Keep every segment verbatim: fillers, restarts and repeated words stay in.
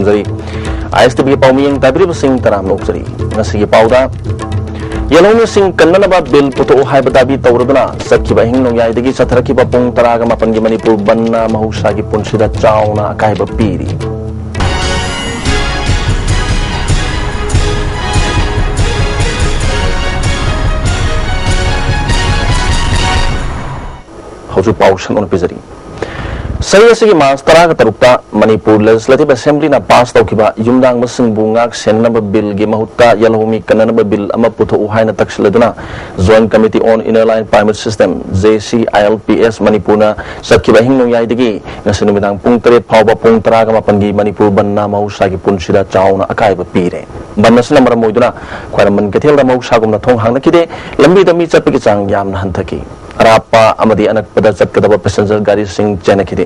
ꯖꯔꯤ꯫ ꯑꯥꯏ S T ꯚꯤꯒꯤ ꯄꯥꯎꯃꯤꯌꯦꯡ ꯇꯥꯕꯤꯔꯤꯕꯁꯤꯡ ꯇꯔꯥꯝꯅ ꯑꯣꯛꯆꯔꯤ꯫ ꯉꯁꯤꯒꯤ ꯄꯥꯎꯗ, ꯌꯦꯜꯍꯧꯃꯤꯁꯤꯡ ꯀꯟꯅꯅꯕ ꯕꯤꯜ ꯄꯨꯊꯣꯛꯎ ꯍꯥꯏꯕ ꯗꯥꯕꯤ ꯇꯧꯔꯗꯨꯅ ꯆꯠꯈꯤꯕ ꯑꯍꯤꯡ ꯅꯣꯡꯌꯥꯏꯗꯒꯤ ꯆꯠꯊꯔꯛꯈꯤꯕ ꯄꯨꯡ ꯇꯔꯥꯒ ꯃꯥꯄꯟꯒꯤ ꯃꯅꯤꯄꯨꯔ ꯕꯟꯅ ꯃꯍꯧꯁꯥꯒꯤ ꯄꯨꯟꯁꯤꯗ ꯆꯥꯎꯅ ꯑꯀꯥꯏꯕ ꯄꯤꯔꯤ꯫ ꯍꯧꯖꯤꯛ ꯄꯥꯎ ꯁꯟꯗꯣꯛꯅ ꯄꯤꯖꯔꯤ꯫ ꯆꯍꯤ ꯑꯁꯤꯒꯤ ꯃꯥꯔꯆ ꯇꯔꯥꯒ ꯇꯔꯨꯛꯇ ꯃꯅꯤꯄꯨꯔ ꯂꯦꯖꯤꯁꯂꯦꯇꯤꯚ ꯑꯦꯁꯦꯝꯕ꯭ꯂꯤꯅ ꯄꯥꯁ ꯇꯧꯈꯤꯕ ꯌꯨꯝꯅꯥꯡꯕꯁꯤꯡꯕꯨ ꯉꯥꯛ ꯁꯦꯟꯅꯅꯕ ꯕꯤꯜꯒꯤ ꯃꯍꯨꯠꯇ ꯌꯦꯜꯍꯧꯃꯤ ꯀꯟꯅꯅꯕ ꯕꯤꯜ ꯑꯃ ꯄꯨꯊꯣꯛꯎ ꯍꯥꯏꯅ ꯇꯛꯁꯤꯜꯂꯗꯨꯅ Joint Committee on Inner Line Permit System, J C I L P S, ꯃꯅꯤꯄꯨꯔꯅ ꯆꯠꯈꯤꯕ ꯑꯍꯤꯡ ꯅꯣꯡꯌꯥꯏꯗꯒꯤ ꯉꯁꯤ ꯅꯨꯃꯤꯗꯥꯡ ꯄꯨꯡ ꯇꯔꯦꯠ ꯐꯥꯎꯕ ꯄꯨꯡ ꯇꯔꯥꯒ ꯃꯥꯄꯟꯒꯤ ꯃꯅꯤꯄꯨꯔ ꯕꯟꯅ ꯃꯍꯧꯁꯥꯒꯤ ꯄꯨꯟꯁꯤꯗ ꯆꯥꯎꯅ ꯑꯀꯥꯏꯕ ꯄꯤꯔꯦ꯫ ꯕꯟ ꯑꯁꯤꯅ ꯃꯔꯝ ꯑꯣꯏꯗꯨꯅ ꯈ꯭ꯋꯥꯏꯔꯝꯕꯟ ꯀꯩꯊꯦꯜꯗ ꯃꯍꯧꯁꯥꯒꯨꯝꯅ ꯊꯣꯡ ꯍꯥꯡꯅꯈꯤꯗꯦ꯫ ꯂꯝꯕꯤꯗ ꯃꯤ ꯆꯠꯄꯒꯤ ꯆꯥꯡ ꯌꯥꯝꯅ ꯍꯟꯊꯈꯤ꯫ ꯑꯔꯥꯞꯄ ꯑꯃꯗꯤ ꯑꯅꯛꯄꯗ ꯆꯠꯀꯗꯕ ꯄꯦꯁꯦꯟꯖꯔ ꯒꯥꯔꯤꯁꯤꯡ ꯆꯦꯟꯅꯈꯤꯗꯦ꯫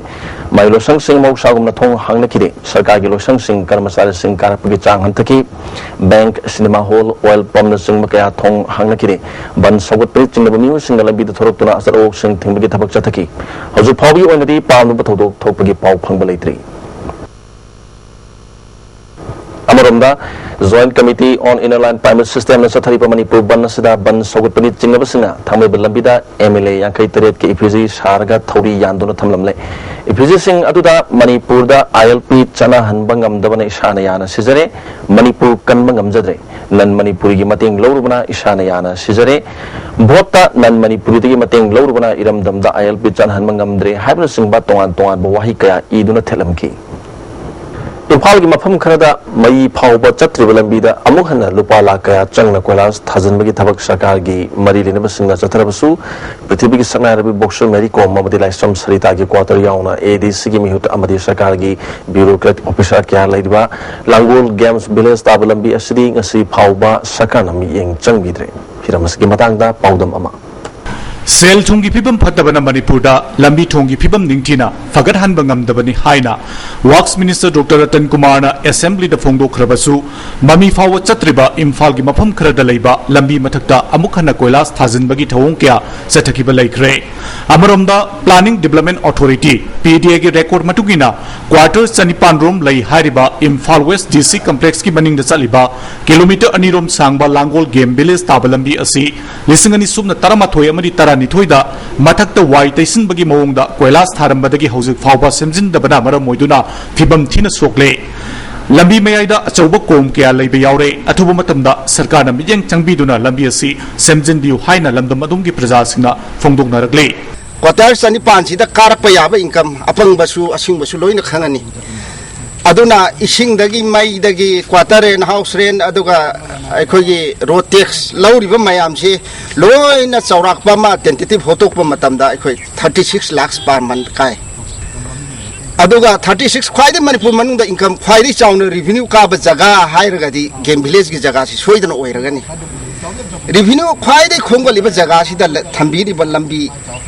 ꯃꯍꯩ ꯂꯣꯏꯁꯪꯁꯤꯡ ꯃꯍꯧꯁꯥꯒꯨꯝꯅ ꯊꯣꯡ ꯍꯥꯡꯅꯈꯤꯗꯦ꯫ ꯁꯔꯀꯥꯔꯒꯤ ꯂꯣꯏꯁꯪꯁꯤꯡ ꯀꯔꯃꯆꯥꯔꯤꯁꯤꯡ ꯀꯥꯔꯛꯄꯒꯤ ꯆꯥꯡ ꯍꯟꯊꯈꯤ꯫ ꯕꯦꯡꯛ, ꯁꯤꯅꯦꯃꯥ ꯍꯣꯜ, ꯑꯣꯏꯜ ꯄꯝꯅꯆꯤꯡꯕ ꯀꯌꯥ ꯊꯣꯡ ꯍꯥꯡꯅꯈꯤꯗꯦ꯫ ꯕꯟ ꯁꯧꯒꯠꯄꯅ ꯆꯤꯡꯅꯕ ꯃꯤꯑꯣꯏꯁꯤꯡꯅ ꯂꯝꯕꯤꯗ ꯊꯣꯔꯛꯇꯨꯅ ꯑꯆꯠ ꯑꯋꯣꯛꯁꯤꯡ ꯊꯤꯡꯕꯒꯤ ꯊꯕꯛ ꯆꯠꯊꯈꯤ꯫ ꯍꯧꯖꯤꯛ ꯐꯥꯎꯕꯒꯤ ꯑꯣꯏꯅꯗꯤ ꯄꯥꯝꯅꯕ ꯊꯧꯗꯣꯛ ꯊꯣꯛꯄꯒꯤ ꯄꯥꯎ ꯐꯪꯕ ꯂꯩꯇ꯭ꯔꯤ꯫ ꯑꯃꯔꯣꯝꯗ, Joint Committee on Inner Line Permit Systemꯅ ꯆꯠꯊꯔꯤꯕ ꯃꯅꯤꯄꯨꯔ ꯕꯟ ꯑꯁꯤꯗ ꯕꯟ ꯁꯧꯒꯠꯄꯒꯤ ꯆꯤꯡꯅꯕꯁꯤꯡꯅ ꯊꯥꯡꯃꯩꯕꯟ ꯂꯝꯕꯤꯗ ꯑꯦꯝ ꯑꯦꯜ ꯑꯦ ꯌꯥꯡꯈꯩ ꯇꯔꯦꯠꯀꯤ ꯏꯐꯤꯖꯤ ꯁꯥꯔꯒ ꯊꯧꯔꯤ ꯌꯥꯟꯗꯨꯅ ꯊꯝꯂꯝꯂꯦ꯫ ꯏꯐꯤꯖꯤꯁꯤꯡ ꯑꯗꯨꯗ ꯃꯅꯤꯄꯨꯔꯗ ꯑꯥꯏ ꯑꯦꯜ ꯄꯤ ꯆꯠꯅꯍꯟꯕ ꯉꯝꯗꯕꯅ ꯏꯁꯥꯅ ꯌꯥꯅ ꯁꯤꯖꯔꯦ, ꯃꯅꯤꯄꯨꯔ ꯀꯟꯕ ꯉꯝꯖꯗ꯭ꯔꯦ, ꯅꯟ ꯃꯅꯤꯄꯨꯔꯤꯒꯤ ꯃꯇꯦꯡ ꯂꯧꯔꯨꯕꯅ ꯏꯁꯥꯅ ꯌꯥꯅ ꯁꯤꯖꯔꯦ, ꯚꯣꯠꯇ ꯅꯟ ꯃꯅꯤꯄꯨꯔꯤꯗꯒꯤ ꯃꯇꯦꯡ ꯂꯧꯔꯨꯕꯅ ꯏꯔꯝꯗꯝꯗ ꯑꯥꯏ ꯑꯦꯜ ꯄꯤ ꯆꯠꯅꯍꯟꯕ ꯉꯝꯗ꯭ꯔꯦ ꯍꯥꯏꯕꯅꯆꯤꯡꯕ ꯇꯣꯉꯥꯟ ꯇꯣꯉꯥꯟꯕ ꯋꯥꯍꯩ ꯀꯌꯥ ꯏꯗꯨꯅ ꯊꯦꯠꯂꯝꯈꯤ꯫ ꯏꯝꯐꯥꯜꯒꯤ ꯃꯐꯝ ꯈꯔꯗ ꯃꯩ ꯐꯥꯎꯕ ꯆꯠꯇ꯭ꯔꯤꯕ ꯂꯝꯕꯤꯗ ꯑꯃꯨꯛ ꯍꯟꯅ ꯂꯨꯄꯥ ꯂꯥꯈ ꯀꯌꯥ ꯆꯪꯅ ꯀꯣꯏꯂꯥꯁ ꯊꯥꯖꯤꯟꯕꯒꯤ ꯊꯕꯛ ꯁꯔꯀꯥꯔꯒꯤ ꯃꯔꯤ ꯂꯩꯅꯕꯁꯤꯡꯅ ꯆꯠꯊꯔꯕꯁꯨ, ꯄ꯭ꯔꯤꯊꯤꯕꯤꯒꯤ ꯁꯛꯅꯥꯏꯔꯕꯤ ꯕꯣꯛꯁꯔ ꯃꯦꯔꯤ ꯀꯣꯝ ꯑꯃꯗꯤ ꯂꯥꯏꯁ꯭ꯔꯝ ꯁꯔꯤꯇꯥꯒꯤ ꯀ꯭ꯋꯥꯇꯔ ꯌꯥꯎꯅ ꯑꯦ ꯗꯤ ꯁꯤꯒꯤ ꯃꯤꯍꯨꯠ ꯑꯃꯗꯤ ꯁꯔꯀꯥꯔꯒꯤ bureaucratic officer ꯀꯌꯥ ꯂꯩꯔꯤꯕ ꯂꯥꯡꯒꯣꯜ ꯒꯦꯝꯁ ꯚꯤꯂꯦꯖ ꯇꯥꯕ ꯂꯝꯕꯤ ꯑꯁꯤꯗꯤ ꯉꯁꯤ ꯐꯥꯎꯕ ꯁꯔꯀꯥꯔꯅ ꯃꯤꯠꯌꯦꯡ ꯆꯪꯕꯤꯗ꯭ꯔꯦ꯫ ꯍꯤꯔꯝ ꯑꯁꯤꯒꯤ ꯃꯇꯥꯡꯗ ꯄꯥꯎꯗꯝ ꯑꯃ꯫ ꯁꯦꯜ ꯊꯨꯝꯒꯤ ꯐꯤꯕꯝ ꯐꯠꯇꯕꯅ ꯃꯅꯤꯄꯨꯔꯗ ꯂꯝꯕꯤ ꯊꯣꯡꯒꯤ ꯐꯤꯕꯝ ꯅꯤꯡꯊꯤꯅ ꯐꯒꯠꯍꯟꯕ ꯉꯝꯗꯕꯅꯤ ꯍꯥꯏꯅ Works Minister Doctor ꯔꯇꯟ ꯀꯨꯃꯥꯔꯅ Assemblyꯗ ꯐꯣꯡꯗꯣꯛꯈ꯭ꯔꯕꯁꯨ, ꯃꯃꯤ ꯐꯥꯎꯕ ꯆꯠꯇ꯭ꯔꯤꯕ ꯏꯝꯐꯥꯜꯒꯤ ꯃꯐꯝ ꯈꯔꯗ ꯂꯩꯕ ꯂꯝꯕꯤ ꯃꯊꯛꯇ ꯑꯃꯨꯛ ꯍꯟꯅ ꯀꯣꯏꯂꯥꯁ ꯊꯥꯖꯤꯟꯕꯒꯤ ꯊꯧꯑꯣꯡ ꯀꯌꯥ ꯆꯠꯊꯈꯤꯕ ꯂꯩꯈ꯭ꯔꯦ꯫ ꯑꯃꯔꯣꯝꯗ, Planning Development Authority, P D Aꯒꯤ record ꯃꯇꯨꯡ ꯏꯟꯅ, quarter ꯆꯅꯤꯄꯥꯟ ꯔꯣꯝ ꯂꯩ ꯍꯥꯏꯔꯤꯕ ꯏꯝꯐꯥꯜ West D C Complexꯀꯤ ꯃꯅꯤꯡꯗ ꯆꯠꯂꯤꯕ kilometre ꯑꯅꯤ ꯔꯣꯝ ꯁꯥꯡꯕ ꯂꯥꯡꯒꯣꯜ Game Village ꯇꯥꯕ ꯂꯝꯕꯤ ꯑꯁꯤ ꯂꯤꯁꯤꯡ ꯑꯅꯤ ꯁꯨꯞꯅ ꯇꯔꯥꯃꯥꯊꯣꯏ ꯑꯃꯗꯤ ꯇꯔꯥꯅꯤꯊꯣꯏꯗ ꯃꯊꯛꯇ ꯋꯥꯏ ꯇꯩꯁꯤꯟꯕꯒꯤ ꯃꯑꯣꯡꯗ ꯀꯣꯏꯂꯥꯁ ꯊꯥꯔꯝꯕꯗꯒꯤ ꯍꯧꯖꯤꯛ ꯐꯥꯎꯕ ꯁꯦꯝꯖꯤꯟꯗꯕꯅ ꯃꯔꯝ ꯑꯣꯏꯗꯨꯅ ꯐꯤꯕꯝ ꯊꯤꯅ ꯁꯣꯛꯂꯦ꯫ ꯂꯝꯕꯤ ꯃꯌꯥꯏꯗ ꯑꯆꯧꯕ ꯀꯣꯝ ꯀꯌꯥ ꯂꯩꯕ ꯌꯥꯎꯔꯦ꯫ ꯑꯊꯨꯕ ꯃꯇꯝꯗ ꯁꯔꯀꯥꯔꯅ ꯃꯤꯠꯌꯦꯡ ꯆꯪꯕꯤꯗꯨꯅ ꯂꯝꯕꯤ ꯑꯁꯤ ꯁꯦꯝꯖꯤꯟꯕꯤꯌꯨ ꯍꯥꯏꯅ ꯂꯝꯗꯝ ꯑꯗꯨꯝꯒꯤ ꯄ꯭ꯔꯖꯥꯁꯤꯡꯅ ꯐꯣꯡꯗꯣꯛꯅꯔꯛꯂꯤ꯫ Quarter ꯆꯅꯤꯄꯥꯟꯁꯤꯗ ꯀꯥꯔꯛꯄ ꯌꯥꯕ income ꯑꯄꯪꯕꯁꯨ ꯑꯁꯤꯡꯕꯁꯨ ꯂꯣꯏꯅ ꯈꯪꯉꯅꯤ꯫ ꯑꯗꯨꯅ ꯏꯁꯤꯡꯗꯒꯤ, ꯃꯩꯗꯒꯤ, quarter and house rent, ꯑꯗꯨꯒ ꯑꯩꯈꯣꯏꯒꯤ road tax ꯂꯧꯔꯤꯕ ꯃꯌꯥꯝꯁꯤ ꯂꯣꯏꯅ ꯆꯥꯎꯔꯥꯛꯄ ꯑꯃ tentative ꯍꯣꯠꯇꯣꯛꯄ ꯃꯇꯝꯗ ꯑꯩꯈꯣꯏ thirty six lakhs per month ꯀꯥꯏ꯫ ꯑꯗꯨꯒ thirty six, ꯈ꯭ꯋꯥꯏꯗꯒꯤ ꯃꯅꯤꯄꯨꯔ ꯃꯅꯨꯡꯗ income ꯈ꯭ꯋꯥꯏꯗꯒꯤ ꯆꯥꯎꯅ revenue ꯀꯥꯕ ꯖꯒꯥ ꯍꯥꯏꯔꯒꯗꯤ Game Villageꯀꯤ ꯖꯒꯥꯁꯤ ꯁꯣꯏꯗꯅ ꯑꯣꯏꯔꯒꯅꯤ꯫ Revenue ꯈ꯭ꯋꯥꯏꯗꯒꯤ ꯈꯣꯝꯒꯠꯂꯤꯕ ꯖꯒꯥꯁꯤꯗ ꯂ-, ꯊꯝꯕꯤꯔꯤꯕ ꯂꯝꯕꯤ,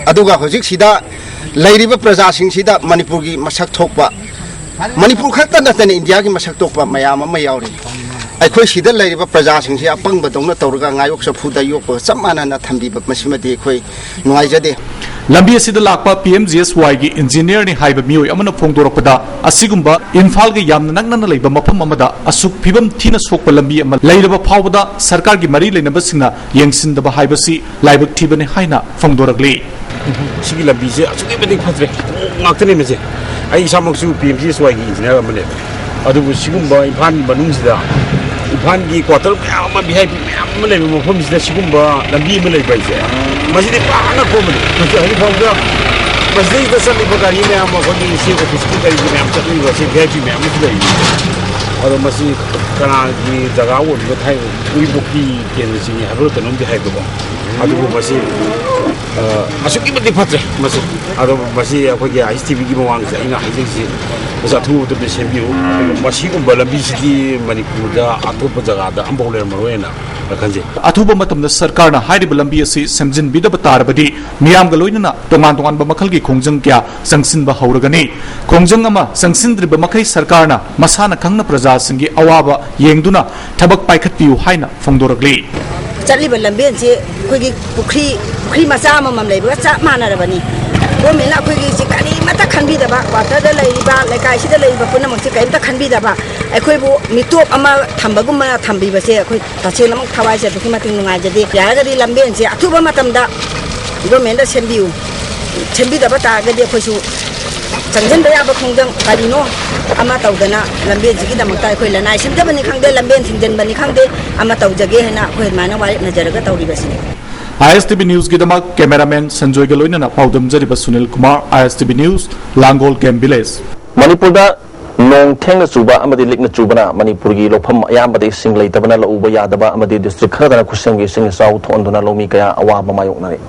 ꯑꯗꯨꯒ ꯍꯧꯖꯤꯛꯁꯤꯗ ꯂꯩꯔꯤꯕ ꯄ꯭ꯔꯖꯥꯁꯤꯡꯁꯤꯗ ꯃꯅꯤꯄꯨꯔꯒꯤ ꯃꯁꯛ ꯊꯣꯛꯄ, ꯃꯅꯤꯄꯨꯔ ꯈꯛꯇ ꯅꯠꯇꯅ ꯏꯟꯗꯤꯌꯥꯒꯤ ꯃꯁꯛ ꯊꯣꯛꯄ ꯃꯌꯥꯝ ꯑꯃ ꯌꯥꯎꯔꯤ꯫ ꯑꯩꯈꯣꯏ ꯁꯤꯗ ꯂꯩꯔꯤꯕ ꯄ꯭ꯔꯖꯥꯁꯤꯡꯁꯤ ꯑꯄꯪꯕꯗꯧꯅ ꯇꯧꯔꯒ ꯉꯥꯌꯣꯛ ꯆꯐꯨꯗ ꯌꯣꯛꯄꯒ ꯆꯞ ꯃꯥꯟꯅꯅ ꯊꯝꯕꯤꯕ, ꯃꯁꯤꯃꯗꯤ ꯑꯩꯈꯣꯏ ꯅꯨꯡꯉꯥꯏꯖꯗꯦ꯫ ꯂꯝꯕꯤ ꯑꯁꯤꯗ ꯂꯥꯛꯄ P M G S Yꯒꯤ engineerꯅꯤ ꯍꯥꯏꯕ ꯃꯤꯑꯣꯏ ꯑꯃꯅ ꯐꯣꯡꯗꯣꯔꯛꯄꯗ, ꯑꯁꯤꯒꯨꯝꯕ ꯏꯝꯐꯥꯜꯒ ꯌꯥꯝꯅ ꯅꯛꯅꯅ ꯂꯩꯕ ꯃꯐꯝ ꯑꯃꯗ ꯑꯁꯨꯛ ꯐꯤꯕꯝ ꯊꯤꯅ ꯁꯣꯛꯄ ꯂꯝꯕꯤ ꯑꯃ ꯂꯩꯔꯕ ꯐꯥꯎꯕꯗ ꯁꯔꯀꯥꯔꯒꯤ ꯃꯔꯤ ꯂꯩꯅꯕꯁꯤꯡꯅ ꯌꯦꯡꯁꯤꯟꯗꯕ ꯍꯥꯏꯕꯁꯤ ꯂꯥꯏꯕꯛ ꯊꯤꯕꯅꯤ ꯍꯥꯏꯅ ꯐꯣꯡꯗꯣꯔꯛꯂꯤ꯫ ꯁꯤꯒꯤ ꯂꯝꯕꯤꯁꯦ ꯑꯁꯨꯛꯀꯤ ꯃꯇꯤꯛ ꯐꯠꯇ꯭ꯔꯦ, ꯉꯥꯛꯇꯅꯦ ꯃꯁꯦ꯫ ꯑꯩ ꯏꯁꯥꯃꯛꯁꯨ P M G S Yꯒꯤ engineer ꯑꯃꯅꯦꯕ꯫ ꯑꯗꯨꯕꯨ ꯁꯤꯒꯨꯝꯕ ꯏꯝꯐꯥꯜꯒꯤ ꯃꯅꯨꯡꯁꯤꯗ, ꯏꯝꯐꯥꯜꯒꯤ quarter ꯃꯌꯥꯝ ꯑꯃ, V I P ꯃꯌꯥꯝ ꯑꯃ ꯂꯩꯕ ꯃꯐꯝꯁꯤꯗ ꯁꯤꯒꯨꯝꯕ ꯂꯝꯕꯤ ꯑꯃ ꯂꯩꯕ ꯍꯥꯏꯁꯦ, ꯃꯁꯤꯗꯤ ꯄꯨꯔꯥ ꯑꯉꯛꯄ ꯑꯃꯅꯤ꯫ ꯃꯁꯤ ꯍꯧꯖꯤꯛ ꯐꯥꯎꯕꯗ ꯃꯁꯤꯗꯩꯗ ꯆꯠꯂꯤꯕ ꯒꯥꯔꯤ ꯃꯌꯥꯝ, ꯑꯩꯈꯣꯏꯒꯤ ꯁꯤ officeꯀꯤ ꯀꯔꯤꯒꯤ ꯃꯌꯥꯝ ꯆꯠꯂꯤꯕ ꯁꯤ V I P ꯃꯌꯥꯝ ꯑꯃꯁꯨ ꯂꯩꯔꯤ꯫ ꯑꯗꯣ ꯃꯁꯤ ꯀꯅꯥꯒꯤ ꯖꯒꯥ ꯑꯣꯏꯔꯤꯕ ꯊꯥꯏ, ꯎꯔꯤꯄꯣꯛꯀꯤ ꯀꯦꯟꯗ꯭ꯔ ꯆꯤꯡꯉꯤ ꯍꯥꯏꯕ꯭ꯔꯥ ꯀꯩꯅꯣꯝꯗꯤ ꯍꯥꯏꯕꯀꯣ꯫ ꯑꯗꯨꯕꯨ ꯃꯁꯤ ꯑ, ꯑꯁꯨꯛꯀꯤ ꯃꯇꯤꯛ ꯐꯠꯇ꯭ꯔꯦ ꯃꯁꯤ꯫ ꯑꯗꯣ ꯃꯁꯤ ꯑꯩꯈꯣꯏꯒꯤ ꯑꯥꯏ ꯑꯦꯁ ꯇꯤ ꯚꯤꯒꯤ ꯃꯃꯥꯡꯗ ꯑꯩꯅ ꯍꯥꯏꯖꯔꯤꯁꯤ, ꯃꯁꯤ ꯑꯊꯨꯕ ꯃꯇꯝꯗ ꯁꯦꯝꯕꯤꯌꯨ꯫ ꯃꯁꯤꯒꯨꯝꯕ ꯂꯝꯕꯤꯁꯤꯗꯤ ꯃꯅꯤꯄꯨꯔꯗ ꯑꯇꯣꯞꯄ ꯖꯒꯥꯗ ꯑꯝꯐꯥꯎ ꯂꯩꯔꯝꯃꯔꯣꯏꯅ ꯈꯟꯖꯩ꯫ ꯑꯊꯨꯕ ꯃꯇꯝꯗ ꯁꯔꯀꯥꯔꯅ ꯍꯥꯏꯔꯤꯕ ꯂꯝꯕꯤ ꯑꯁꯤ ꯁꯦꯝꯖꯤꯟꯕꯤꯗꯕ ꯇꯥꯔꯕꯗꯤ, ꯃꯤꯌꯥꯝꯒ ꯂꯣꯏꯅꯅ ꯇꯣꯉꯥꯟ ꯇꯣꯉꯥꯟꯕ ꯃꯈꯜꯒꯤ ꯈꯣꯡꯖꯪ ꯀꯌꯥ ꯆꯪꯁꯤꯟꯕ ꯍꯧꯔꯒꯅꯤ꯫ ꯈꯣꯡꯖꯪ ꯑꯃ ꯆꯪꯁꯤꯟꯗ꯭ꯔꯤꯕ ꯃꯈꯩ ꯁꯔꯀꯥꯔꯅ ꯃꯁꯥꯅ ꯈꯪꯅ ꯄ꯭ꯔꯖꯥꯁꯤꯡꯒꯤ ꯑꯋꯥꯕ ꯌꯦꯡꯗꯨꯅ ꯊꯕꯛ ꯄꯥꯏꯈꯠꯄꯤꯌꯨ ꯍꯥꯏꯅ ꯐꯣꯡꯗꯣꯔꯛꯂꯤ꯫ ꯆꯠꯂꯤꯕ ꯂꯝꯕꯦꯟꯁꯦ ꯑꯩꯈꯣꯏꯒꯤ ꯄꯨꯈ꯭ꯔꯤ, ꯄꯨꯈ꯭ꯔꯤ ꯃꯆꯥ ꯑꯃꯃꯝ ꯂꯩꯕꯒ ꯆꯞ ꯃꯥꯟꯅꯔꯕꯅꯤ꯫ ꯒꯣꯔꯃꯦꯟꯅ ꯑꯩꯈꯣꯏꯒꯤ ꯁꯤ ꯀꯔꯤꯃꯠꯇ ꯈꯟꯕꯤꯗꯕ, ꯀ꯭ꯋꯥꯇꯔꯗ ꯂꯩꯔꯤꯕ, ꯂꯩꯀꯥꯏꯁꯤꯗ ꯂꯩꯔꯤꯕ ꯄꯨꯝꯅꯃꯛꯁꯦ ꯀꯔꯤꯝꯇ ꯈꯟꯕꯤꯗꯕ, ꯑꯩꯈꯣꯏꯕꯨ ꯃꯤꯇꯣꯞ ꯑꯃ ꯊꯝꯕꯒꯨꯝꯕ ꯊꯝꯕꯤꯕꯁꯦ ꯑꯩꯈꯣꯏ ꯇꯁꯦꯡꯅꯃꯛ ꯊꯋꯥꯏꯁꯦ ꯑꯗꯨꯛꯀꯤ ꯃꯇꯤꯛ ꯅꯨꯡꯉꯥꯏꯖꯗꯦ꯫ ꯌꯥꯔꯒꯗꯤ ꯂꯝꯕꯦꯟꯁꯦ ꯑꯊꯨꯕ ꯃꯇꯝꯗ ꯒꯣꯔꯃꯦꯟꯗ ꯁꯦꯝꯕꯤꯌꯨ꯫ ꯁꯦꯝꯕꯤꯗꯕ ꯇꯥꯔꯒꯗꯤ ꯑꯩꯈꯣꯏꯁꯨ ꯆꯪꯁꯤꯟꯕ ꯌꯥꯕ ꯈꯣꯡꯖꯪ ꯀꯔꯤꯅꯣ ꯑꯃ ꯇꯧꯗꯅ, ꯂꯝꯕꯦꯟꯁꯤꯒꯤꯗꯃꯛꯇ ꯑꯩꯈꯣꯏ ꯂꯅꯥꯏ ꯁꯦꯝꯖꯕꯅꯤ ꯈꯪꯗꯦ, ꯂꯝꯕꯦꯟ ꯊꯤꯡꯖꯤꯟꯕꯅꯤ ꯈꯪꯗꯦ, ꯑꯃ ꯇꯧꯖꯒꯦ ꯍꯥꯏꯅ ꯑꯩꯈꯣꯏ ꯑꯗꯨꯃꯥꯏꯅ ꯋꯥꯔꯦꯞꯅꯖꯔꯒ ꯇꯧꯔꯤꯕꯁꯤꯅꯤ꯫ ꯑꯥꯏ ꯑꯦꯁ ꯇꯤ ꯚꯤ ꯅ꯭ꯌꯨꯁꯀꯤꯗꯃꯛ ꯀꯦꯃꯦꯔꯥꯃꯦꯟ ꯁꯟꯖꯣꯏꯒ ꯂꯣꯏꯅꯅ ꯄꯥꯎꯗꯝꯖꯔꯤꯕ ꯁꯨꯅꯤꯜ ꯀꯨꯃꯥꯔ, ꯑꯥꯏ ꯑꯦꯁ ꯇꯤ ꯚꯤ ꯅ꯭ꯌꯨꯁ, ꯂꯥꯡꯒꯣꯜ ꯀꯦꯝ ꯚꯤꯂꯦꯖ꯫ ꯃꯅꯤꯄꯨꯔꯗ ꯅꯣꯡ ꯊꯦꯡꯅ ꯆꯨꯕ ꯑꯃꯗꯤ ꯂꯤꯛꯅ ꯆꯨꯕꯅ ꯃꯅꯤꯄꯨꯔꯒꯤ ꯂꯧꯐꯝ ꯑꯌꯥꯝꯕꯗ ꯏꯁꯤꯡ ꯂꯩꯇꯕꯅ ꯂꯧ ꯎꯕ ꯌꯥꯗꯕ ꯑꯃꯗꯤ ꯗꯤꯁꯇ꯭ꯔꯤꯛ ꯈꯔꯗꯅ ꯈꯨꯠꯁꯦꯝꯒꯤ ꯏꯁꯤꯡ ꯏꯆꯥꯎ ꯊꯣꯛꯍꯟꯗꯨꯅ ꯂꯧꯃꯤ ꯀꯌꯥ ꯑꯋꯥꯕ ꯃꯥꯌꯣꯛꯅꯔꯤ꯫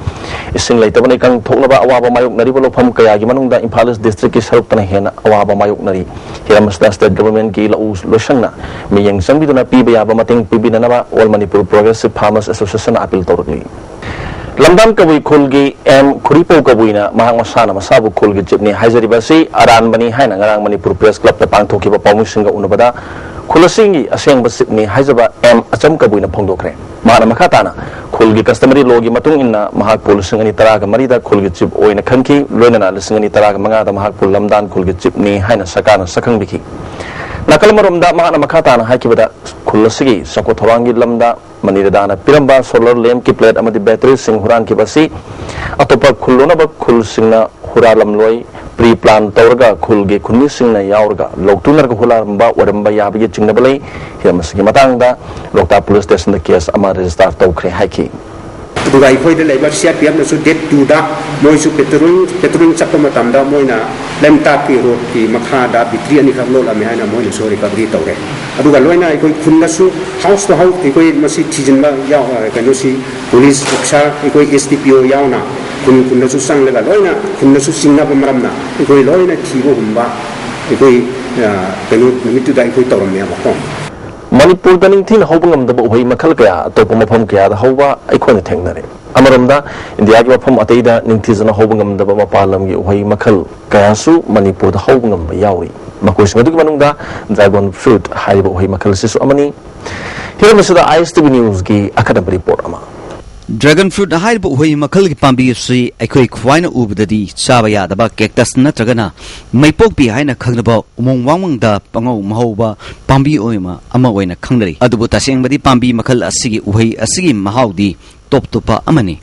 ꯏꯁꯤꯡ ꯂꯩꯇꯕꯅ ꯏꯀꯪ ꯊꯣꯛꯂꯕ ꯑꯋꯥꯕ ꯃꯥꯌꯣꯛꯅꯔꯤꯕ ꯂꯧꯐꯝ ꯀꯌꯥꯒꯤ ꯃꯅꯨꯡꯗ ꯏꯝꯐꯥꯜ ꯏꯁ ꯗꯤꯁꯇ꯭ꯔꯤꯛꯀꯤ ꯁꯔꯨꯛꯇꯅ ꯍꯦꯟꯅ ꯑꯋꯥꯕ ꯃꯥꯌꯣꯛꯅꯔꯤ꯫ ꯍꯤꯔꯝ ꯑꯁꯤꯗ ꯁ꯭ꯇꯦꯠ ꯒꯚꯔꯟꯃꯦꯟꯠꯀꯤ ꯂꯧꯎ ꯂꯣꯏꯁꯪꯅ ꯃꯤꯠꯌꯦꯡ ꯆꯪꯕꯤꯗꯨꯅ ꯄꯤꯕ ꯌꯥꯕ ꯃꯇꯦꯡ ꯄꯤꯕꯤꯅꯅꯕ ꯑꯣꯜ ꯃꯅꯤꯄꯨꯔ ꯄ꯭ꯔꯣꯒ꯭ꯔꯦꯁꯤꯚ ꯐꯥꯔꯃꯔꯁ ꯑꯦꯁꯣꯁꯤꯌꯦꯁꯟꯅ ꯑꯥꯄꯤꯜ ꯇꯧꯔꯛꯂꯤ꯫ ꯂꯝꯗꯥꯟ ꯀꯕꯨꯏ ꯈꯨꯜꯒꯤ ꯑꯦꯝ ꯈꯨꯔꯤꯄꯧ ꯀꯕꯨꯏꯅ ꯃꯍꯥꯛ ꯃꯁꯥꯅ ꯃꯁꯥꯕꯨ ꯈꯨꯜꯒꯤ ꯆꯤꯞꯅꯤ ꯍꯥꯏꯖꯔꯤꯕ ꯑꯁꯤ ꯑꯔꯥꯟꯕꯅꯤ ꯍꯥꯏꯅ ꯉꯔꯥꯡ ꯃꯅꯤꯄꯨꯔ ꯄ꯭ꯔꯦꯁ ꯀ꯭ꯂꯕꯇ ꯄꯥꯡꯊꯣꯛꯈꯤꯕ ꯄꯥꯎꯃꯤꯁꯤꯡꯒ ꯎꯅꯕꯗ ꯈꯨꯜ ꯑꯁꯤꯒꯤ ꯑꯁꯦꯡꯕ ꯆꯤꯞꯅꯤ ꯍꯥꯏꯖꯕ ꯑꯦꯝ ꯑꯆꯝ ꯀꯕꯨꯏꯅ ꯐꯣꯡꯗꯣꯛꯈ꯭ꯔꯦ꯫ ꯃꯍꯥꯛꯅ ꯃꯈꯥ ꯇꯥꯅ ꯈꯨꯜꯒꯤ ꯀꯁꯇꯃꯔꯤ ꯂꯣꯒꯤ ꯃꯇꯨꯡ ꯏꯟꯅ ꯃꯍꯥꯛꯄꯨ ꯂꯤꯁꯤꯡ ꯑꯅꯤ ꯇꯔꯥꯒ ꯃꯔꯤꯗ ꯈꯨꯜꯒꯤ ꯆꯤꯞ ꯑꯣꯏꯅ ꯈꯟꯈꯤ꯫ ꯂꯣꯏꯅꯅ ꯂꯤꯁꯤꯡ ꯑꯅꯤ ꯇꯔꯥꯒ ꯃꯉꯥꯗ ꯃꯍꯥꯛꯄꯨ ꯂꯝꯗꯥꯟ ꯈꯨꯜꯒꯤ ꯆꯤꯞꯅꯤ ꯍꯥꯏꯅ ꯁꯔꯀꯥꯔꯅ ꯁꯛꯈꯪꯕꯤꯈꯤ꯫ ꯅꯥꯀꯜ ꯑꯃꯔꯣꯝꯗ ꯃꯍꯥꯛꯅ ꯃꯈꯥ ꯇꯥꯅ ꯍꯥꯏꯈꯤꯕꯗ, ꯈꯨꯜ ꯑꯁꯤꯒꯤ ꯆꯥꯎꯈꯠ ꯊꯧꯔꯥꯡꯒꯤ ꯂꯝꯗ ꯃꯅꯤꯔꯗꯥꯅ ꯄꯤꯔꯝꯕ ꯁꯣꯂꯔ ꯂꯦꯝꯞꯀꯤ ꯄ꯭ꯂꯦꯠ ꯑꯃꯗꯤ ꯕꯦꯇꯔꯤꯁꯤꯡ ꯍꯨꯔꯥꯟꯈꯤꯕ ꯑꯁꯤ ꯑꯇꯣꯞꯄ ꯈꯨꯜ ꯂꯣꯟꯅꯕ ꯈꯨꯜꯁꯤꯡꯅ ꯍꯨꯔꯥꯜꯂꯝꯂꯣꯏ꯫ ꯄ꯭ꯔꯤ ꯄ꯭ꯂꯥꯟ ꯇꯧꯔꯒ ꯈꯨꯜꯒꯤ ꯈꯨꯟꯃꯤꯁꯤꯡꯅ ꯌꯥꯎꯔꯒ ꯂꯧꯇꯨꯅꯔꯒ ꯍꯨꯔꯥꯟꯕ ꯑꯣꯏꯔꯝꯕ ꯌꯥꯕꯒꯤ ꯆꯤꯡꯅꯕ ꯂꯩ꯫ ꯍꯤꯔꯝ ꯑꯁꯤꯒꯤ ꯃꯇꯥꯡꯗ ꯂꯣꯛꯇꯥꯛ ꯄꯨꯂꯤꯁ ꯁ꯭ꯇꯦꯁꯟꯗ ꯀꯦꯁ ꯑꯃ ꯔꯦꯖꯤꯁꯇꯥꯔ ꯇꯧꯈ꯭ꯔꯦ ꯍꯥꯏꯈꯤ꯫ ꯑꯗꯨꯒ ꯑꯩꯈꯣꯏꯗ ꯂꯩꯕ ꯁꯤ ꯑꯥꯔ ꯄꯤ ꯑꯦꯐꯅꯁꯨ ꯗꯦꯠ ꯇꯨꯗ ꯃꯣꯏꯁꯨ ꯄꯦꯇ꯭ꯔꯣꯂꯤꯡ, ꯄꯦꯇ꯭ꯔꯣꯂꯤꯡ ꯆꯠꯄ ꯃꯇꯝꯗ ꯃꯣꯏꯅ ꯂꯩꯃꯇꯥꯛꯀꯤ ꯔꯣꯗꯀꯤ ꯃꯈꯥꯗ ꯕꯦꯇ꯭ꯔꯤ ꯑꯅꯤꯈꯛ ꯂꯣꯠꯂꯝꯃꯦ ꯍꯥꯏꯅ ꯃꯣꯏꯅꯁꯨ ꯔꯤꯀꯚꯔꯤ ꯇꯧꯔꯦ꯫ ꯑꯗꯨꯒ ꯂꯣꯏꯅ ꯑꯩꯈꯣꯏ ꯈꯨꯟꯗꯁꯨ ꯍꯥꯎꯁ ꯇꯨ ꯍꯥꯎꯁ ꯑꯩꯈꯣꯏ ꯃꯁꯤ ꯊꯤꯖꯤꯟꯕ ꯌꯥꯎ-, ꯑ, ꯀꯩꯅꯣꯁꯤ ꯄꯨꯂꯤꯁ ꯑꯣꯐꯤꯁꯥꯔ ꯑꯩꯈꯣꯏ ꯑꯦꯁ ꯗꯤ ꯄꯤ ꯑꯣ ꯌꯥꯎꯅ ꯈꯨꯟ ꯈꯨꯟꯗꯁꯨ ꯆꯪꯂꯒ ꯂꯣꯏꯅ ꯈꯨꯟꯗꯁꯨ ꯆꯤꯡꯅꯕ ꯃꯔꯝꯅ ꯑꯩꯈꯣꯏ ꯂꯣꯏꯅ ꯊꯤꯕꯒꯨꯝꯕ ꯑꯩꯈꯣꯏ, ꯑ, ꯀꯩꯅꯣ ꯅꯨꯃꯤꯠꯇꯨꯗ ꯑꯩꯈꯣꯏ ꯇꯧꯔꯝꯃꯦꯕꯀꯣ꯫ ꯃꯅꯤꯄꯨꯔꯗ ꯅꯤꯡꯊꯤꯅ ꯍꯧꯕ ꯉꯝꯗꯕ ꯎꯍꯩ ꯃꯈꯜ ꯀꯌꯥ ꯑꯇꯣꯞꯄ ꯃꯐꯝ ꯀꯌꯥꯗ ꯍꯧꯕ ꯑꯩꯈꯣꯏꯅ ꯊꯦꯡꯅꯔꯦ꯫ ꯑꯃꯔꯣꯝꯗ, ꯏꯟꯗꯤꯌꯥꯒꯤ ꯃꯐꯝ ꯑꯇꯩꯗ ꯅꯤꯡꯊꯤꯖꯅ ꯍꯧꯕ ꯉꯝꯗꯕ ꯃꯄꯥꯟ ꯂꯝꯒꯤ ꯎꯍꯩ ꯃꯈꯜ ꯀꯌꯥꯁꯨ ꯃꯅꯤꯄꯨꯔꯗ ꯍꯧꯕ ꯉꯝꯕ ꯌꯥꯎꯔꯤ꯫ ꯃꯈꯣꯏꯁꯤꯡ ꯑꯗꯨꯒꯤ ꯃꯅꯨꯡꯗ ꯗ꯭ꯔꯥꯒꯣꯟ ꯐ꯭ꯔꯨꯠ ꯍꯥꯏꯔꯤꯕ ꯎꯍꯩ ꯃꯈꯜ ꯑꯁꯤꯁꯨ ꯑꯃꯅꯤ꯫ ꯍꯤꯔꯝ ꯑꯁꯤꯗ ꯑꯥꯏ ꯑꯦꯁ ꯇꯤ ꯚꯤ ꯅ꯭ꯌꯨꯁꯀꯤ ꯑꯈꯟꯅꯕ ꯔꯤꯄꯣꯔꯠ ꯑꯃ꯫ ꯗ꯭ꯔꯥꯒꯟ ꯐ꯭ꯔꯨꯠ ꯍꯥꯏꯔꯤꯕ ꯎꯍꯩ ꯃꯈꯜꯒꯤ ꯄꯥꯝꯕꯤ ꯑꯁꯤ ꯑꯩꯈꯣꯏ ꯈ꯭ꯋꯥꯏꯅ ꯎꯕꯗꯗꯤ ꯆꯥꯕ ꯌꯥꯗꯕ ꯀꯦꯛꯇꯁ ꯅꯠꯇ꯭ꯔꯒꯅ ꯃꯩꯄꯣꯛꯄꯤ ꯍꯥꯏꯅ ꯈꯪꯅꯕ ꯎꯃꯪ ꯋꯥꯃꯪꯗ ꯄꯪꯍꯧ ꯃꯍꯧꯕ ꯄꯥꯝꯕꯤ ꯑꯣꯏꯃ ꯑꯃ ꯑꯣꯏꯅ ꯈꯪꯅꯔꯤ꯫ ꯑꯗꯨꯕꯨ ꯇꯁꯦꯡꯕꯗꯤ ꯄꯥꯝꯕꯤ ꯃꯈꯜ ꯑꯁꯤꯒꯤ ꯎꯍꯩ ꯑꯁꯤꯒꯤ ꯃꯍꯥꯎꯗꯤ ꯇꯣꯞ ꯇꯣꯞꯄ ꯑꯃꯅꯤ꯫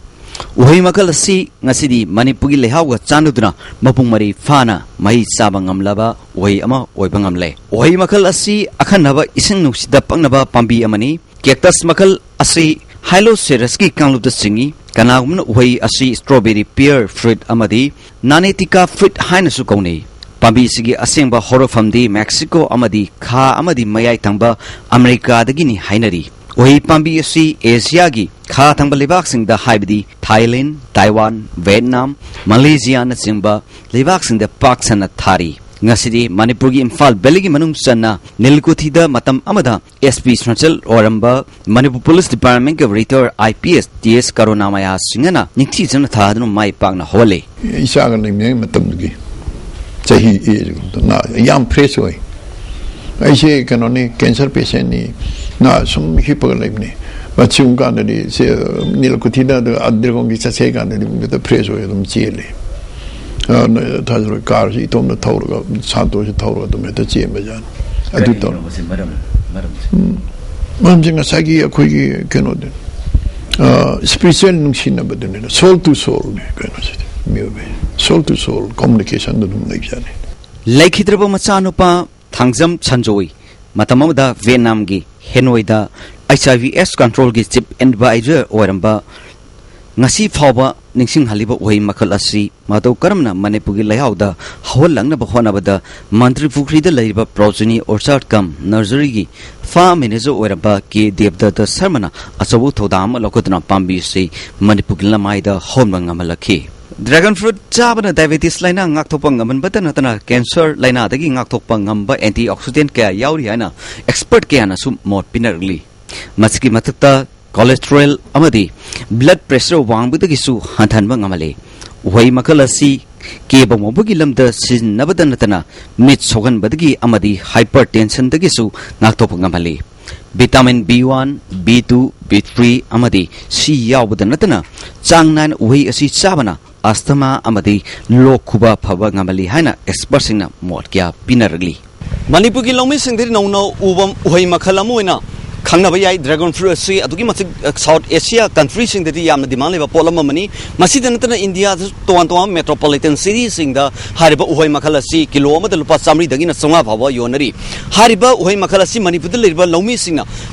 ꯎꯍꯩ ꯃꯈꯜ ꯑꯁꯤ ꯉꯁꯤꯗꯤ ꯃꯅꯤꯄꯨꯔꯒꯤ ꯂꯩꯍꯥꯎꯒ ꯆꯥꯟꯅꯗꯨꯅ ꯃꯄꯨꯡ ꯃꯔꯩ ꯐꯥꯅ ꯃꯍꯩ ꯆꯥꯕ ꯉꯝꯂꯕ ꯎꯍꯩ ꯑꯃ ꯑꯣꯏꯕ ꯉꯝꯂꯦ꯫ ꯎꯍꯩ ꯃꯈꯜ ꯑꯁꯤ ꯑꯈꯟꯅꯕ ꯏꯁꯤꯡ ꯅꯨꯡꯁꯤꯠꯇ ꯄꯛꯅꯕ ꯄꯥꯝꯕꯤ ꯑꯃꯅꯤ꯫ ꯀꯦꯛꯇꯁ ꯃꯈꯜ ꯑꯁꯤ ꯍꯥꯏꯂꯣꯁꯦꯔꯁꯀꯤ ꯀꯥꯡꯂꯨꯞꯇ ꯆꯤꯡꯏ꯫ ꯀꯅꯥꯒꯨꯝꯕꯅ ꯎꯍꯩ ꯑꯁꯤ strawberry pear fruit ꯑꯃꯗꯤ Nanatica fruit ꯍꯥꯏꯅꯁꯨ ꯀꯧꯅꯩ꯫ ꯄꯥꯝꯕꯤ ꯑꯁꯤꯒꯤ ꯑꯁꯦꯡꯕ ꯍꯧꯔꯛꯐꯝꯗꯤ ꯃꯦꯛꯁꯤꯀꯣ ꯑꯃꯗꯤ ꯈꯥ ꯑꯃꯗꯤ ꯃꯌꯥꯏ ꯊꯪꯕ ꯑꯃꯦꯔꯤꯀꯥꯗꯒꯤꯅꯤ ꯍꯥꯏꯅꯔꯤ꯫ ꯎꯍꯩ ꯄꯥꯝꯕꯤ ꯑꯁꯤ ꯑꯦꯁꯤꯌꯥꯒꯤ ꯈꯥ ꯊꯪꯕ ꯂꯩꯕꯥꯛꯁꯤꯡꯗ, ꯍꯥꯏꯕꯗꯤ ꯊꯥꯏꯂꯦꯟ, ꯇꯥꯏꯋꯥꯟ, ꯚꯤꯌꯦꯠꯅꯥꯝ, ꯃꯂꯦꯁꯤꯌꯥꯅꯆꯤꯡꯕ ꯂꯩꯕꯥꯛꯁꯤꯡꯗ ꯄꯥꯛ ꯁꯟꯅ ꯊꯥꯔꯤ꯫ ꯉꯁꯤꯗꯤ ꯃꯅꯤꯄꯨꯔꯒꯤ ꯏꯝꯐꯥꯜ ꯚꯦꯂꯤꯒꯤ ꯃꯅꯨꯡ ꯆꯟꯅ ꯅꯤꯜꯀꯨꯊꯤꯗ ꯃꯇꯝ ꯑꯃꯗ ꯑꯦꯁ ꯄꯤ ꯁꯦꯟꯇ꯭ꯔꯦꯜ ꯑꯣꯏꯔꯝꯕ ꯃꯅꯤꯄꯨꯔ ꯄꯨꯂꯤꯁ ꯗꯤꯄꯥꯔꯠꯃꯦꯟꯒꯤ retired I P S T S Karunamaya ꯁꯤꯡꯍꯅ ꯅꯤꯡꯊꯤꯖꯅ ꯊꯥꯗꯨꯅ ꯃꯥꯏ ꯄꯥꯛꯅ ꯍꯧꯍꯜꯂꯤ꯫ ꯏꯆꯥꯒ ꯂꯩꯃꯤꯟꯅꯩ ꯃꯇꯝꯗꯨꯒꯤ ꯆꯍꯤ age ꯒꯨꯝꯕꯗ ꯉꯥ ꯌꯥꯝ fresh ꯑꯣꯏ꯫ ꯑꯩꯁꯦ ꯀꯩꯅꯣꯅꯤ, cancer patient ꯅꯤ꯫ ꯉꯥ ꯁꯨꯝ ꯍꯤꯞꯄꯒ ꯂꯩꯕꯅꯤ꯫ ꯃꯁꯤꯒꯨꯝ ꯀꯥꯟꯗꯗꯤ ꯁꯦ ꯅꯤꯜꯀꯨꯊꯤꯗ ꯑꯗꯨꯒ ꯑꯗ꯭ꯔꯤꯒꯣꯝꯒꯤ ꯆꯠꯁꯦ ꯀꯥꯟꯗꯗꯤ ꯃꯤꯗ fresh ꯑꯣꯏ ꯑꯗꯨꯝ ꯆꯦꯜꯂꯤ꯫ ꯑ, ꯅ-, ꯊꯥꯖꯔꯣꯏ, ꯀꯥꯔꯁꯤ ꯏꯇꯣꯝꯗ ꯊꯧꯔꯒ, ꯁꯥꯟꯇꯣꯁꯤ ꯊꯧꯔꯒ ꯑꯗꯨꯝ ꯍꯦꯛꯇ ꯆꯦꯟꯕ ꯖꯥꯠꯅꯤ꯫ ꯑꯗꯨ ꯀꯔꯤꯒꯤꯅꯣ ꯇꯧ-, ꯃꯁꯤ ꯃꯔꯝ, ꯃꯔꯝꯁꯦ? ꯎꯝ, ꯃꯔꯝꯁꯦ ꯉꯁꯥꯏꯒꯤ ꯑꯩꯈꯣꯏꯒꯤ ꯀꯩꯅꯣꯗꯨ, ꯑ, spiritual ꯅꯨꯡꯁꯤꯅꯕꯗꯨꯅꯤꯅ, soul to soul ꯅꯤ ꯀꯩꯅꯣꯁꯤꯗꯤ, ꯃꯤꯑꯣꯏꯕ soul to soul communication ꯗ ꯑꯗꯨꯝ ꯂꯩꯕꯖꯥꯠꯅꯤ꯫ ꯂꯩꯈꯤꯗ꯭ꯔꯕ ꯃꯆꯥꯅꯨꯄꯥ ꯊꯥꯡꯖꯝ ꯁꯟꯖꯣꯏ, ꯃꯇꯝ ꯑꯃꯗ ꯚꯤꯌꯦꯠꯅꯥꯝꯒꯤ ꯍꯦꯅꯣꯏꯗ ꯑꯩꯆ ꯑꯥꯏ ꯚꯤ ꯑꯦꯁ ꯀꯟꯇ꯭ꯔꯣꯜꯒꯤ ꯆꯤꯐ ꯑꯦꯗꯚꯥꯏꯖꯔ ꯑꯣꯏꯔꯝꯕ, ꯉꯁꯤ ꯐꯥꯎꯕ ꯅꯤꯡꯁꯤꯡꯍꯜꯂꯤꯕ ꯎꯍꯩ ꯃꯈꯜ ꯑꯁꯤ ꯃꯇꯧ ꯀꯔꯝꯅ ꯃꯅꯤꯄꯨꯔꯒꯤ ꯂꯩꯍꯥꯎꯗ ꯍꯧꯍꯜꯂꯛꯅꯕ ꯍꯣꯠꯅꯕꯗ ꯃꯟꯇ꯭ꯔꯤ ꯄꯨꯈ꯭ꯔꯤꯗ ꯂꯩꯔꯤꯕ ꯄ꯭ꯔꯣꯖꯤꯅꯤ ꯑꯣꯔꯆꯥꯔꯗ ꯀꯝ ꯅꯔꯁꯔꯤꯒꯤ ꯐꯥꯔꯝ ꯃꯦꯅꯦꯖꯔ ꯑꯣꯏꯔꯕ ꯀꯦ ꯗꯦꯕꯗꯠꯇ ꯁꯔꯃꯅ ꯑꯆꯧꯕ ꯊꯧꯗꯥꯡ ꯑꯃ ꯂꯧꯈꯠꯇꯨꯅ ꯄꯥꯝꯕꯤ ꯑꯁꯤ ꯃꯅꯤꯄꯨꯔꯒꯤ ꯂꯃꯥꯏꯗ ꯍꯧꯍꯟꯕ ꯉꯝꯍꯜꯂꯛꯈꯤ꯫ ꯗ꯭ꯔꯦꯒꯟ ꯐ꯭ꯔꯨꯠ ꯆꯥꯕꯅ ꯗꯥꯏꯕꯦꯇꯤꯁ ꯂꯥꯏꯅꯥ ꯉꯥꯛꯊꯣꯛꯄ ꯉꯝꯍꯟꯕꯇ ꯅꯠꯇꯅ ꯀꯦꯟꯁꯔ ꯂꯥꯏꯅꯥꯗꯒꯤ ꯉꯥꯛꯊꯣꯛꯄ ꯉꯝꯕ ꯑꯦꯟꯇꯤ ꯑꯣꯛꯁꯤꯗꯦꯟ ꯀꯌꯥ ꯌꯥꯎꯔꯤ ꯍꯥꯏꯅ ꯑꯦꯛꯁꯄꯔꯠ ꯀꯌꯥꯅꯁꯨ ꯃꯣꯠ ꯄꯤꯅꯔꯛꯂꯤ꯫ ꯃꯁꯤꯒꯤ ꯃꯊꯛꯇ ꯀꯣꯂꯦꯁꯇ꯭ꯔꯣꯜ ꯑꯃꯗꯤ ꯕ꯭ꯂꯗ ꯄ꯭ꯔꯦꯁꯔ ꯋꯥꯡꯕꯗꯒꯤꯁꯨ ꯍꯟꯊꯍꯟꯕ ꯉꯝꯍꯜꯂꯤ꯫ ꯎꯍꯩ ꯃꯈꯜ ꯑꯁꯤ ꯀꯦꯕ ꯃꯧꯕꯒꯤ ꯂꯝꯗ ꯁꯤꯖꯤꯟꯅꯕꯗ ꯅꯠꯇꯅ ꯃꯤꯠ ꯁꯣꯛꯍꯟꯕꯗꯒꯤ ꯑꯃꯗꯤ ꯍꯥꯏꯄꯔ ꯇꯦꯟꯁꯟꯗꯒꯤꯁꯨ ꯉꯥꯛꯊꯣꯛꯄ ꯉꯝꯍꯜꯂꯤ꯫ Vitamin B one, B two, B three ꯑꯃꯗꯤ ꯁꯤ ꯌꯥꯎꯕꯗ ꯅꯠꯇꯅ ꯆꯥꯡ ꯅꯥꯏꯅ ꯎꯍꯩ ꯑꯁꯤ ꯆꯥꯕꯅ ꯑꯁꯊꯃꯥ ꯑꯃꯗꯤ ꯂꯣꯛ ꯈꯨꯕ ꯐꯕ ꯉꯝꯍꯜꯂꯤ ꯍꯥꯏꯅ ꯑꯦꯛꯁꯄꯔꯠꯁꯤꯡꯅ ꯃꯣꯠ ꯀꯌꯥ ꯄꯤꯅꯔꯛꯂꯤ꯫ ꯃꯅꯤꯄꯨꯔꯒꯤ ꯂꯧꯃꯤꯁꯤꯡꯗꯗꯤ ꯅꯧꯅ ꯎꯕ ꯎꯍꯩ ꯃꯈꯜ ꯑꯃ ꯑꯣꯏꯅ ꯈꯪꯅꯕ ꯌꯥꯏ꯫ ꯗ꯭ꯔꯦꯒꯟ ꯐ꯭ꯔꯨꯠ ꯑꯁꯤ ꯑꯗꯨꯛꯀꯤ ꯃꯇꯤꯛ, ꯑ, ꯁꯥꯎꯠ ꯑꯦꯁꯤꯌꯥ ꯀꯟꯇ꯭ꯔꯤꯁꯤꯡꯗꯗꯤ ꯌꯥꯝꯅ ꯗꯤꯃꯥꯟ ꯂꯩꯕ ꯄꯣꯠꯂꯝ ꯑꯃꯅꯤ꯫ ꯃꯁꯤꯗ ꯅꯠꯇꯅ ꯏꯟꯗꯤꯌꯥꯗꯁꯨ ꯇꯣꯉꯥꯟ ꯇꯣꯉꯥꯟꯕ ꯃꯦꯇ꯭ꯔꯣꯄꯣꯂꯤꯇꯟ ꯁꯤꯇꯤꯁꯤꯡꯗ ꯍꯥꯏꯔꯤꯕ ꯎꯍꯩ ꯃꯈꯜ ꯑꯁꯤ ꯀꯤꯂꯣ ꯑꯃꯗ ꯂꯨꯄꯥ ꯆꯥꯃꯔꯤꯗꯒꯤꯅ ꯆꯥꯝꯃꯉꯥ ꯐꯥꯎꯕ ꯌꯣꯟꯅꯔꯤ꯫ ꯍꯥꯏꯔꯤꯕ ꯎꯍꯩ ꯃꯈꯜ ꯑꯁꯤ ꯃꯅꯤꯄꯨꯔꯗ ꯂꯩꯔꯤꯕ ꯂꯧꯃꯤꯁꯤꯡꯅ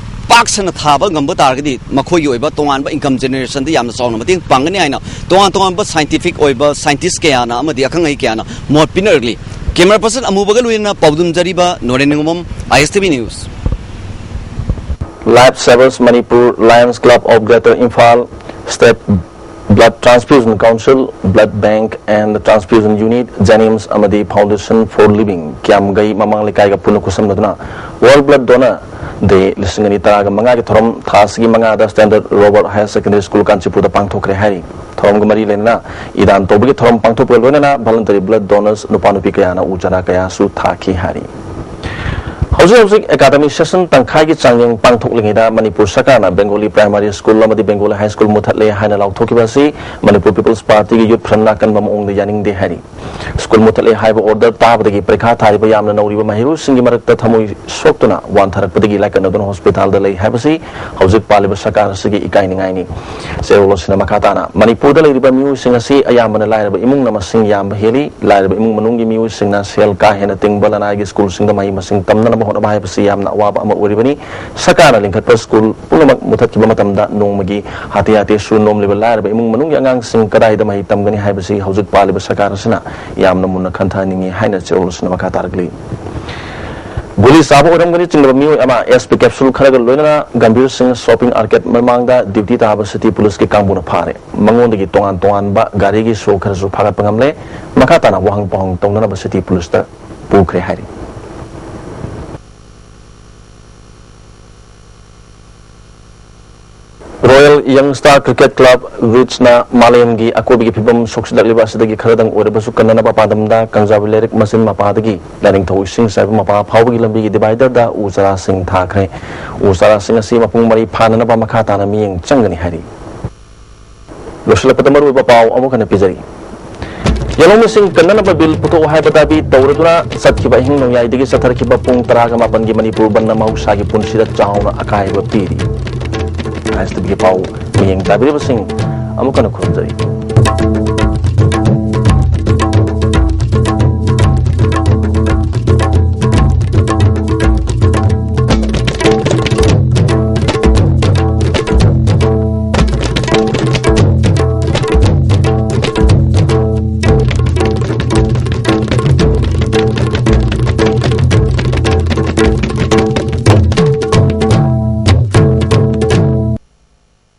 ꯄꯥꯛ ꯁꯟꯅ ꯊꯥꯕ ꯉꯝꯕ ꯇꯥꯔꯒꯗꯤ ꯃꯈꯣꯏꯒꯤ ꯑꯣꯏꯕ ꯇꯣꯉꯥꯟꯕ ꯏꯟꯀꯝ ꯖꯦꯅꯦꯔꯦꯁꯟꯗ ꯌꯥꯝꯅ ꯆꯥꯎꯅ ꯃꯇꯦꯡ ꯄꯥꯡꯒꯅꯤ ꯍꯥꯏꯅ ꯇꯣꯉꯥꯟ ꯇꯣꯉꯥꯟꯕ ꯁꯥꯏꯟꯇꯤꯐꯤꯛ ꯑꯣꯏꯕ ꯁꯥꯏꯟꯇꯤꯁ ꯀꯌꯥꯅ ꯑꯃꯗꯤ ꯑꯈꯪ ꯑꯍꯩ ꯀꯌꯥꯅ ꯃꯣꯠ ꯄꯤꯅꯔꯛꯂꯤ꯫ ꯀꯦꯃꯦꯔꯥ ꯄꯔꯁꯟ ꯑꯃꯨꯕꯒ ꯂꯣꯏꯅꯅ ꯄꯥꯎꯗꯝꯖꯔꯤꯕ Noren Ningombam, I S T V news. Life Savers Manipur, Lions Club of Greater Imphal, State Blood Transfusion Council, Blood Bank and Transfusion Unit, JANIMS ꯑꯃꯗꯤ Foundation for Living, ꯀ꯭ꯌꯥꯝꯒꯩ ꯃꯃꯥꯡ ꯂꯩꯀꯥꯏꯒ ꯄꯨꯟꯅ ꯈꯨꯠꯁꯝꯅꯗꯨꯅ World Blood Donor Day ꯂꯤꯁꯤꯡ ꯑꯅꯤ ꯇꯔꯥꯒ ꯃꯉꯥꯒꯤ ꯊꯧꯔꯝ ꯊꯥ ꯑꯁꯤꯒꯤ ꯃꯉꯥꯗ Standard Robert Higher Secondary School ꯀꯥꯟꯆꯤꯄꯨꯔꯗ ꯄꯥꯡꯊꯣꯛꯈ꯭ꯔꯦ ꯍꯥꯏꯔꯤ꯫ ꯊꯧꯔꯝꯒ ꯃꯔꯤ ꯂꯩꯅꯅ ꯏꯔꯥꯟ ꯇꯧꯕꯒꯤ ꯊꯧꯔꯝ ꯄꯥꯡꯊꯣꯛꯄꯒ ꯂꯣꯏꯅꯅ voluntary blood donors ꯅꯨꯄꯥ ꯅꯨꯄꯤ ꯀꯌꯥꯅ ꯎ ꯆꯥꯔꯥ ꯀꯌꯥꯁꯨ ꯊꯥꯈꯤ ꯍꯥꯏꯔꯤ꯫ ꯍꯧꯖꯤꯛ ꯍꯧꯖꯤꯛ academic session ꯇꯪꯈꯥꯏꯒꯤ ꯆꯥꯡꯌꯦꯡ ꯄꯥꯡꯊꯣꯛꯂꯤꯉꯩꯗ ꯃꯅꯤꯄꯨꯔ ꯁꯔꯀꯥꯔꯅ Bengali Primary School ꯑꯃꯗꯤ Bengali High School ꯃꯨꯊꯠꯂꯦ ꯍꯥꯏꯅ ꯂꯥꯎꯊꯣꯛꯈꯤꯕ ꯑꯁꯤ ꯃꯅꯤꯄꯨꯔ People's Partyꯒꯤ youth front ꯑꯀꯟꯕ ꯃꯑꯣꯡꯗ ꯌꯥꯅꯤꯡꯗꯦ ꯍꯥꯏꯔꯤ꯫ ꯁ꯭ꯀꯨꯜ ꯃꯨꯠꯊꯠꯂꯦ ꯍꯥꯏꯕ ꯑꯣꯔꯗꯔ ꯇꯥꯕꯗꯒꯤ ꯄꯔꯤꯈꯥ ꯊꯥꯔꯤꯕ ꯌꯥꯝꯅ ꯅꯧꯔꯤꯕ ꯃꯍꯩꯔꯣꯏꯁꯤꯡꯒꯤ ꯃꯔꯛꯇ ꯊꯃꯣꯏ ꯁꯣꯛꯇꯨꯅ ꯋꯥꯟꯊꯔꯛꯄꯗꯒꯤ ꯂꯥꯏꯀꯠꯅꯗꯨꯅ ꯍꯣꯁꯄꯤꯇꯥꯜꯗ ꯂꯩ ꯍꯥꯏꯕꯁꯤ ꯍꯧꯖꯤꯛ ꯄꯥꯜꯂꯤꯕ ꯁꯔꯀꯥꯔ ꯑꯁꯤꯒꯤ ꯏꯀꯥꯏꯅꯤꯡꯉꯥꯏꯅꯤ꯫ ꯆꯦꯔꯣꯜ ꯑꯁꯤꯅ ꯃꯈꯥ ꯇꯥꯅ, ꯃꯅꯤꯄꯨꯔꯗ ꯂꯩꯔꯤꯕ ꯃꯤꯑꯣꯏꯁꯤꯡ ꯑꯁꯤ ꯑꯌꯥꯝꯕꯅ ꯂꯥꯏꯔꯕ ꯏꯃꯨꯡꯅ ꯃꯁꯤꯡ ꯌꯥꯝꯕ ꯍꯦꯜꯂꯤ꯫ ꯂꯥꯏꯔꯕ ꯏꯃꯨꯡ ꯃꯅꯨꯡꯒꯤ ꯃꯤꯑꯣꯏꯁꯤꯡꯅ ꯁꯦꯜ ꯀꯥ ꯍꯦꯟꯅ ꯇꯤꯡꯕ ꯂꯅꯥꯏꯒꯤ ꯁ꯭ꯀꯨꯜꯁꯤꯡꯗ ꯃꯍꯩ ꯃꯁꯤꯡ ꯇꯝꯅꯅꯕ ꯍꯣꯠꯅꯕ ꯍꯥꯏꯕꯁꯤ ꯌꯥꯝꯅ ꯑꯋꯥꯕ ꯑꯃ ꯑꯣꯏꯔꯤꯕꯅꯤ꯫ ꯁꯔꯀꯥꯔꯅ ꯂꯤꯡꯈꯠꯄ ꯁ꯭ꯀꯨꯜ ꯄꯨꯝꯅꯃꯛ ꯃꯨꯊꯠꯈꯤꯕ ꯃꯇꯝꯗ ꯅꯣꯡꯃꯒꯤ ꯍꯥꯇꯦ ꯍꯥꯇꯦ ꯁꯨ ꯅꯣꯝꯂꯤꯕ ꯂꯥꯏꯔꯕ ꯏꯃꯨꯡ ꯃꯅꯨꯡꯒꯤ ꯑꯉꯥꯡꯁꯤꯡ ꯀꯗꯥꯏꯗ ꯃꯍꯩ ꯇꯝꯒꯅꯤ ꯍꯥꯏꯕꯁꯤ ꯍꯧꯖꯤꯛ ꯄꯥꯜꯂꯤꯕ ꯁꯔꯀꯥꯔ ꯑꯁꯤꯅ ꯌꯥꯝꯅ ꯃꯨꯟꯅ ꯈꯟꯊꯍꯟꯅꯤꯡꯏ ꯍꯥꯏꯅ ꯆꯦꯔꯣꯜ ꯑꯁꯤꯅ ꯃꯈꯥ ꯇꯥꯔꯛꯂꯤ꯫ ꯒꯨꯂꯤ ꯆꯥꯕ ꯑꯣꯏꯔꯝꯒꯅꯤ ꯆꯤꯡꯂꯕ ꯃꯤꯑꯣꯏ ꯑꯃ ꯑꯦꯁ ꯄꯤ ꯀꯦꯞꯁꯨꯜ ꯈꯔꯒ ꯂꯣꯏꯅꯅ ꯒꯝꯚꯤꯔ ꯁꯤꯡ ꯁꯣꯄꯤꯡ ꯑꯥꯔꯀꯦꯠ ꯃꯃꯥꯡꯗ ꯗ꯭ꯌꯨꯇꯤ ꯇꯥꯕ ꯁꯤꯇꯤ ꯄꯨꯂꯤꯁꯀꯤ ꯀꯥꯡꯕꯨꯅ ꯐꯥꯔꯦ꯫ ꯃꯉꯣꯟꯗꯒꯤ ꯇꯣꯉꯥꯟ ꯇꯣꯉꯥꯟꯕ ꯒꯥꯔꯤꯒꯤ ꯁꯣ ꯈꯔꯁꯨ ꯐꯥꯒꯠꯄ ꯉꯝꯂꯦ꯫ ꯃꯈꯥ ꯇꯥꯅ ꯋꯥꯍꯪ ꯄꯥꯎꯍꯪ ꯇꯧꯅꯅꯕ ꯁꯤꯇꯤ ꯄꯨꯂꯤꯁꯇ ꯄꯨꯈ꯭ꯔꯦ ꯍꯥꯏꯔꯤ꯫ ꯔꯣꯌꯦꯜ ꯌꯪ ꯁ꯭ꯇꯥꯔ ꯀ꯭ꯔꯤꯀꯦꯠ ꯀ꯭ꯂꯕ ꯔꯤꯠꯁꯅ ꯃꯥꯂꯦꯝꯒꯤ ꯑꯀꯣꯏꯕꯒꯤ ꯐꯤꯕꯝ ꯁꯣꯛꯆꯤꯜꯂꯛꯂꯤꯕ ꯑꯁꯤꯗꯒꯤ ꯈꯔꯗꯪ ꯑꯣꯏꯔꯕꯁꯨ ꯀꯟꯅꯅꯕ ꯄꯥꯟꯗꯝꯗ ꯀꯪꯖꯥꯕꯤ ꯂꯩꯔꯛ ꯃꯆꯤꯟ ꯃꯄꯥꯗꯒꯤ ꯂꯥꯏꯅꯤꯡꯊꯧ ꯏꯁꯤꯡ ꯆꯥꯏꯕ ꯃꯄꯥ ꯐꯥꯎꯕꯒꯤ ꯂꯝꯕꯤꯒꯤ ꯗꯤꯚꯥꯏꯗꯔꯗ ꯎ ꯆꯥꯔꯥꯁꯤꯡ ꯊꯥꯈ꯭ꯔꯦ꯫ ꯎ ꯆꯥꯔꯥꯁꯤꯡ ꯑꯁꯤ ꯃꯄꯨꯡ ꯃꯔꯩ ꯐꯥꯅꯅꯕ ꯃꯈꯥ ꯇꯥꯅ ꯃꯤꯠꯌꯦꯡ ꯆꯪꯒꯅꯤ ꯍꯥꯏꯔꯤ꯫ ꯂꯣꯏꯁꯤꯜꯂꯛꯄꯗ ꯃꯔꯨꯑꯣꯏꯕ ꯄꯥꯎ ꯑꯃꯨꯛ ꯍꯟꯅ ꯄꯤꯖꯔꯤ꯫ ꯌꯦꯜꯍꯧꯃꯤꯁꯤꯡ ꯀꯟꯅꯅꯕ ꯕꯤꯜ ꯄꯨꯊꯣꯛꯑꯣ ꯍꯥꯏꯕ ꯗꯥꯕꯤ ꯇꯧꯔꯗꯨꯅ ꯆꯠꯈꯤꯕ ꯑꯍꯤꯡ ꯅꯣꯡꯌꯥꯏꯗꯒꯤ ꯆꯠꯊꯔꯛꯈꯤꯕ ꯄꯨꯡ ꯇꯔꯥꯒ ꯃꯥꯄꯟꯒꯤ ꯃꯅꯤꯄꯨꯔ ꯕꯟꯅ ꯃꯍꯧꯁꯥꯒꯤ ꯄꯨꯟꯁꯤꯗ ꯆꯥꯎꯅ ꯑꯀꯥꯏꯕ ꯄꯤꯔꯤ꯫ ꯑꯥꯏ ꯑꯦꯁ ꯇꯤ ꯚꯤꯒꯤ ꯄꯥꯎ ꯃꯤꯠꯌꯦꯡ ꯇꯥꯕꯤꯔꯤꯕꯁꯤꯡ ꯑꯃꯨꯛ ꯍꯟꯅ ꯈꯨꯔꯨꯝꯖꯔꯤ꯫